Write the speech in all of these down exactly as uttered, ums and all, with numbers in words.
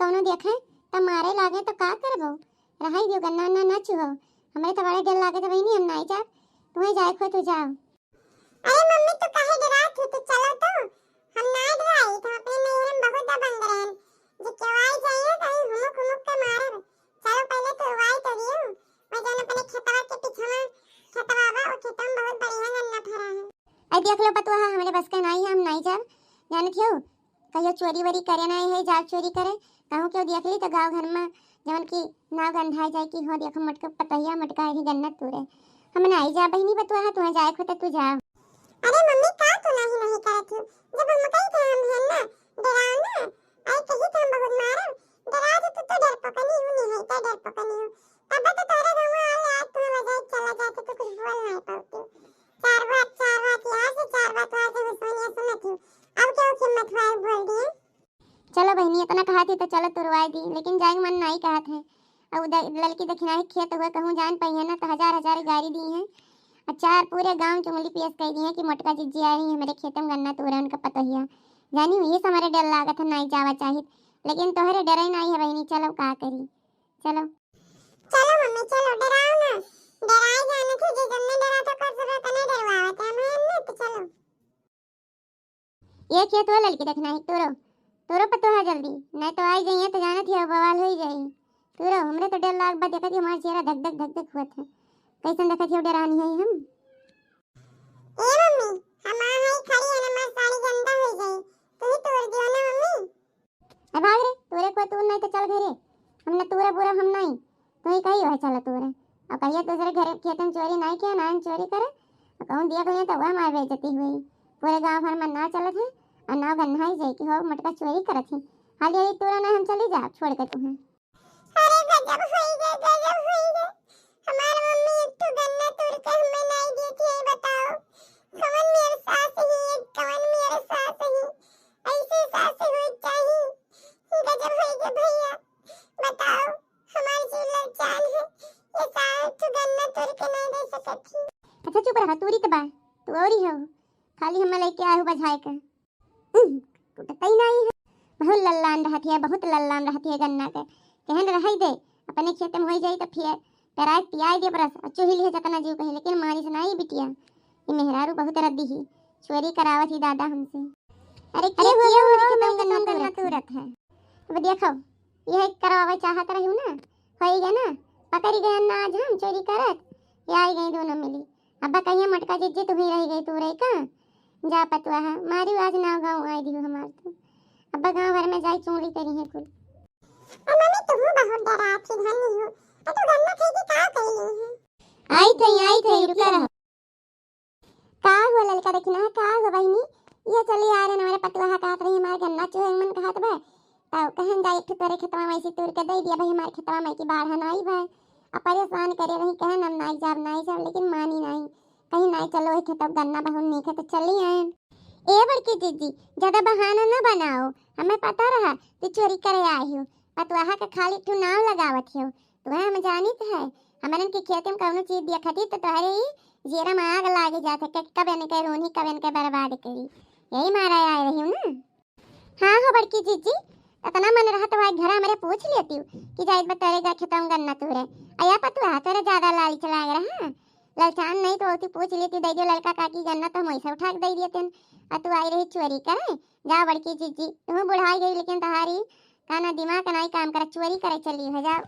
कउनो देखे त मारे लागे त का करबो? रहइ दियो, गन्ना उन्ना ना चुहो। हमरे त बड़ा डर लागत है बहिनी, हम नाई जाब। तुहैं जाए क होय तू जाओ। अरे मम्मी, तू काहे डरात हो? तू चलो तो। हम ना डराई, हम अपने नैहर में बहुत दबंग रहन। जे केहू आई जाइए, कहीं हुमुक हुमुक के मारब। चलो पहले तुरवाई तो दियो। मैं जान अपने खेतवा के पीछे में खेतवा बा, वो खेतवा में बहुत बढ़िया गन्ना फरा है। अरे देख लो पतोहा, हमरे बस का नाई है, हम नाई जाब। जानत हो, कहियो चोरी वोरी करे ना है, जाब चोरी करे। कहूँ केहू देख ली तो गाँव घर में जवन की नाव गंधाए जाए कि हो देखो मोटका पतोहिया मोटका अभी गन्ना तूरे। हम नाई जाब बहिनी पतोहा, तुहैं जाए क होय त तू जाओ। अरे मम्मी, का तू नाही नाही करत हो? जब हम कही थे हम हैं ना, डराओ ना। आई कही थे हम बहुत मारब, डरा दे तू तो डरपोकनी हो, नहीं है क्या डरपोकनी हो? तब तो तोरे गाँव वाले आज तुम्हें बजाय चला जाते तो कुछ बोल नहीं पाते। चार बात, चार बात यहाँ से, चार बात वहाँ से, हुसैनिया सुनत हो। अब क्या हिम्मत हुआ है बोल दिए? चलो बहिनी, इतना कहत ही तो चलो तुरवाई दी, लेकिन जाए क मन नाई कहत है। अउ द-, ललकी दखिनाही खेत हुए कहूँ जान पाई है ना, तो हजार हजार गारी दी हैं। अ चार पूरे गाँव चुंगली पेश कइ दी हैं कि मोटका जिज्जी आई रही हमरे खेत में गन्ना तूरे उनका पतोहिया। जानी हुई से हमरे डर लागत है, नाई जावा चाहित, लेकिन तोहरे डरे नाई है बहिनी, चलो का करी, चलो। चलो मम्मी, चलो, डराओ ना, डराए जाने थे, जे जब नहीं डरा तो कर जरूरत नहीं डरवावत है, हम हैं ना, तो चलो। ये खेत हुआ ललकी दखिनाही, तूरो, तूरो पतोहा जल्दी, नहीं तो आई जाइए तो जानत ही बवाल होई जाई। तूरो, हमरे तो डर लाग बा, देखत ही हमार चेहरा धक धक धक धक हुआ था। कैसन देखत ही डरानी है हम? ए मम्मी, हम आ है खड़ी है ना, हमार साड़ी गंदा हो जाई, तू ही तोड़ दियो ना मम्मी। ए भाग रे, तूरे को तू नहीं तो चल घरे। हम न तूरे बुरा हम नहीं। तू ही कही है चलो तूरे। अउ कहिए दूसरे घर खेत में चोरी नहीं किया, ना हम चोरी करे। अउ कहूँ दिया गया तो वह हमारी बेइज्जती हुई। पूरे गाँव भर में ना चलत है अउ ना गन्हाई जाए कि हो मोटका चोरी करत ही। हाल यही तूरा ना हम चली जा छोड़ के तुम्हें। अरे गजब होई गे, गजब होई गे। हमार मम्मी एक ठो गन्ना तोड़ के हमें नहीं देती है, बताओ। कवन मेर सास ही, कवन मेर सास ही। ऐसे सास होई चाही। गजब होई गे भैया। बताओ, हमार जीव ललचान है। ये सास ठो गन्ना तोड़ के नहीं दे सकत ही। अच्छा चुप रहा, तूरी त बा, तू औरी हो। खाली हमें लेके आए हो बझाए के। उह, टूटतई नाई है। बहुत लल्लान रहत है, बहुत लल्लान रहत है गन्ना के। कहन रहई दे, अपने खेत में होई जाई तो फिर पेराए पियाए दे बरस, अउ चुही लिहे जतना जीव कहे, लेकिन मानिस नाई बिटिया। ई मेहरारू बहुत रद्दी ही, चोरी करावत ही दादा हमसे। अरे, अरे, के हो, हो, हो, हमरे खेतवा में गन्ना तूरत है। अब देखो, यह करवावे चाहत रही ना, होई गया ना, पकड़ी गया ना आज हम चोरी करत, ये आई गई दोनों मिली। अब्बा कहिए मोटका जिज्जी तू ही रह गई, तू रही का? जा पतुआ है, मारी आज नाव गाँव आई दिहु हमार तू। अब्बा गाँव भर में जाई चूड़ी तेरी है कुल। ए मम्मी, तू बहुत डरात ही धनी हो। ए, तू गन्ना खाई के का कैली है? आई थई, आई थई, रुका रहो। का हो ललका दखिना, का हो बहिनी? ये चली आ रहे हमारे पतुआ कहत रही हमारे गन्ना चुहे मन कहत बा। तब कहन जा एक ठो तोरे खेतवा में से तोड़ के दे दिया भाई, हमारे खेतवा में की बाढ़ ना आई भाई। अब परेशान करे रही, कहन हम नाई जाब, नाई जाब, लेकिन मानी नाई। कहीं नाई चलो, वही खेतवा गन्ना बहुत नीक है तो चली आए। ए बड़की जीजी, ज्यादा बहाना ना बनाओ, हमें पता रहा तू चोरी करे आई हो। पतुआ के खाली ठू नाव लगावत हो, तुम्हें हम जानित है। हमरन के खेत में कौनो चीज देखती तो तोहरे ही जीरा में आग लाग जात है कि कब इनके रोनी, कब इनके बर्बाद करी, यही मारा आए रही हूँ ना। हाँ हो बड़की जीजी, इतना मन रहा तो आज घर हमरे पूछ लेती हूँ कि जाइत बा तोरे गा खेतवा में गन्ना तूरे। अया पतुआ तोरे ज्यादा लालच लाग रहा, ललचान नहीं तो होती पूछ लेती, दे दियो ललका काकी गन्ना तो हम वैसे उठा के दे देते। आ तू आई रही चोरी करे। जा बड़की जीजी, तू बुढ़ाई गई लेकिन तहारी का ना दिमाग का नाई काम करा, चोरी करे चली हो जाओ।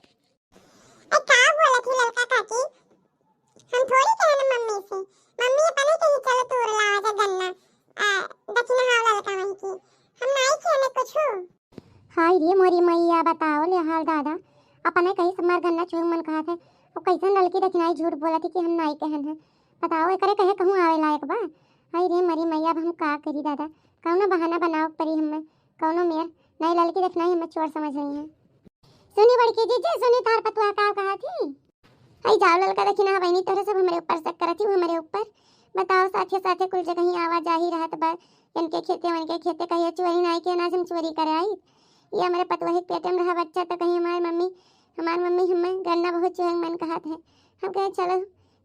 ए, का बोलत ही ललका काकी? हम थोड़ी कहन मम्मी से। मम्मी अपने कही चलो तोड़ लावा जा गन्ना, आ, दखिना हाव ललका वहीं की। हम नाई कहने कुछ। हाय रे मोरी मैया, बताओ ले हाल दादा। अपने कही हमार गन्ना चुहे मन कहत है, और कैसन ललकी दखिनाई झूठ बोलत ही कि हम नाई कहन है। बताओ एकरे कहे कहूँ आवे लायक बा? हाय रे मोरी मैया, अब हम का करी दादा, कौनो बहाना बनाओ परी हमें, कौनो मेर। नाई ललकी दखिनाई हमें चोर समझ रही है। सुनी बड़की जीजी, सुनी तार पतुआ का कहत ही। हई जाओ ललका दखिना बहिनी, तोहरे सब हमरे ऊपर शक करत ही, हमरे ऊपर। बताओ साथे साथे कुल जगह ही आवा जाही रहत बा, इनके खेते वनके खेते, कहियो चोरी नाई के ना हम चोरी करे आई। ये हमरे पतुआ के पेटे में रहा बच्चा तो कहीं हमार मम्मी, हमार मम्मी हमें गन्ना बहुत चुहे मन कहत है। हम कहे चलो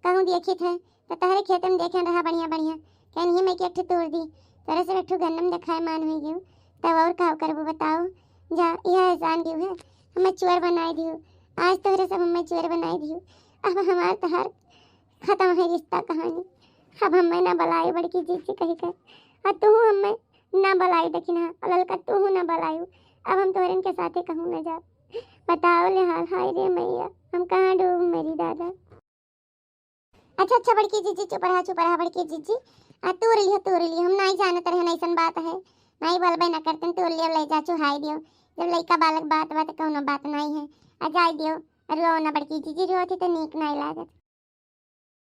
कहूँ देखित है तो तहरे खेते में देखे रहा बढ़िया बढ़िया, कहन ही मैं के एक ठो तोड़ दी, तोरे से एक ठो गन्ना में देखाए मान हुई गयो, तब और का करबो बताओ। जा, यह एहसान दियो है, हमें चोर बनाए दियो। आज तोहरे सब हमें चोर बनाए दियो। अब हमार तहार खत्म है रिश्ता कहानी। अब हमें ना बुलायो बड़की जीजी कही कर, और तू हमें ना बुलायो दखिनहा, और ललका तू ना बुलायो। अब हम तोहरन के साथे कहूँ ना जाब। बताओ ले हाल, हाय रे मैया, हम कहाँ डूब मेरी दादा। अच्छा, अच्छा बड़की जीजी, चुप रहा, चुप रहा बड़की जीजी। आ, तोर लियो, तोर लियो, हम नाई जानत रहे ऐसन बात है, नाई बोलबे ना करते, तोर लियो, ले जा चुहाई दियो। जब लइका बालक बात बात कौनो बात नाई है, आ जाए दियो। रुओ ना बड़की जीजी, रुओ थी तो नीक नाई लागत।